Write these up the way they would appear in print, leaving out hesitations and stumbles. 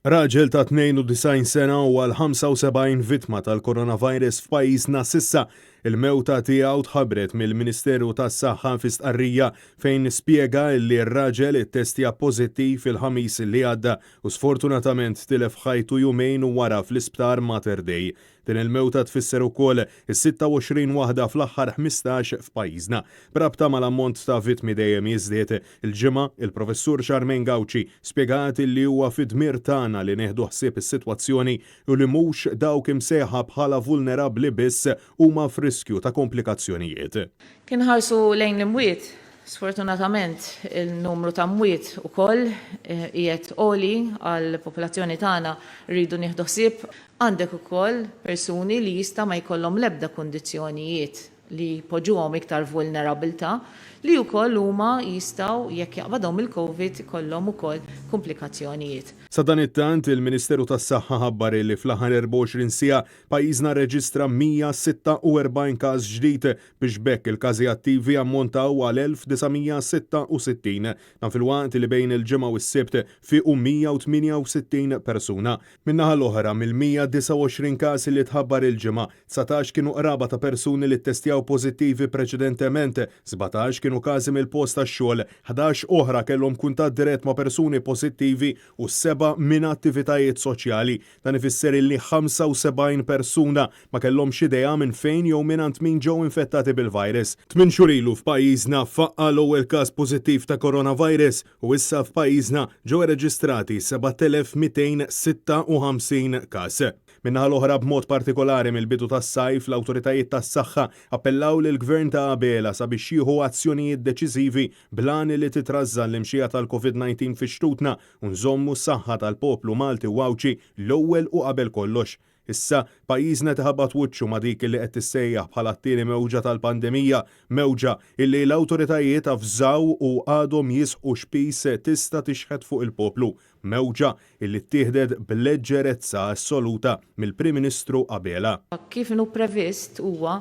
Raġel ta' 92 sena huwa l-75 vittma tal-coronavirus f'pajjiżna s'issa. Il-mewta tiegħu tħabbret mill-Ministeru tas-Saħħa fi stqarrija fejn spjega li r-raġel ittestja pożittiv il-Ħamis li għadda u sfortunatament tilef ħajtu jumejn wara fl-Isptar Mater Dei. Din il-mewta tfisser ukoll is-26 waħda fl-aħħar 15 f'pajjiżna. B'rabta mal-ammont ta' vittmi dejjem jiżdied, il-Ġimgħa, il-Professur Charmaine Gauci spjegat li huwa fid-dmir tagħna li nieħdu ħsieb is-sitwazzjoni u li mhux dawk imsejħa bħala vulnerabbli biss huma f'riskju ta' komplikazzjonijiet. Kien ħarsu lejn l-imwiet, sfortunatament il-numru ta' mwiet ukoll qiegħed għoli għall-popolazzjoni tagħna rridu nieħdu ħsieb. Għandek ukoll persuni li jista' ma jkollhom l-ebda kundizzjonijiet li jpoġġuhom iktar vulnerabilità li wkoll huma jistgħu jekk jaqbadhom il-Covid ikollhom ukoll kumplikazzjonijiet. Sadanittant, il-Ministeru tas-Saħħa ħabbar li fl-aħħar 24 siegħa pajjiżna rreġistra 146 każ ġdid biex b'hekk il-każi attivi ammontaw għal 1,966. Dan filwaqt li bejn il-Ġimgħa u s-Sibt fiequ 168 persuna. Min-naħa l-oħra, mill-129 każ li tħabbar il-Ġimgħa, 19 kienu qraba ta' persuni li ttestjaw pożittivi preċedentement, 17 kienu każi mill-post tax-xogħol, 11 oħra kellhom kuntatt dirett ma' persuni pożittivi u sebgħa minn attivitajiet soċjali. Dan ifisser illi 75 persuna ma kellhomx idea minn fejn jew mingħand min ġew infettati bil-virus. Tmien xhur ilu f'pajjiżna faqqa' l-ewwel każ pożittiv ta' coronavirus u issa f'pajjiżna ġew irreġistrati 7,256 każ. Min-naħa l-oħra b'mod partikolari mill-bidu tas-sajf l-awtoritajiet tas-saħħa appellaw lill-Gvern ta' Abela sabiex jieħu azzjonijiet deċiżivi bl-għan li titrażżan l-imxija tal-Covid-19 fi xtutna u nżommu s-saħħa tal-poplu Malti u Għawdxi l-ewwel u qabel kollox. Issa, pajjiżna qed iħabbat wiċċu ma' dik li qed tissejjaħ bħala t-tieni mewġa tal-pandemija, mewġa illi l-awtoritajiet avżaw u għadhom jisħqu x'piż tista' tixħet fuq il-poplu, mewġa illi ttieħdet b'leġġerezza assoluta mill-Prim Ministru Abela. Kif inhu previst huwa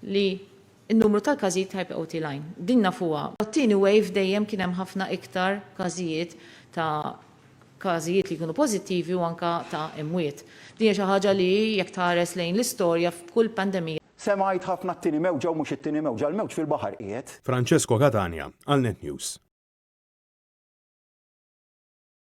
li n-numru tal-każijiet ħa jibqgħu tilgħin. Din nafuha. Mat-tieni wave dejjem kien hemm ħafna iktar każijiet ta' każijiet li jkunu pożittivi u anke ta' imwiet. Din hija xi ħaġa li jekk tħares lejn l-istorja f'kull pandemija. Semgħajt ħafna t-tieni mewġa u mhux it-tieni mewġa, l-mewġ fil-baħar qiegħed. Francesco Catania għal Net News.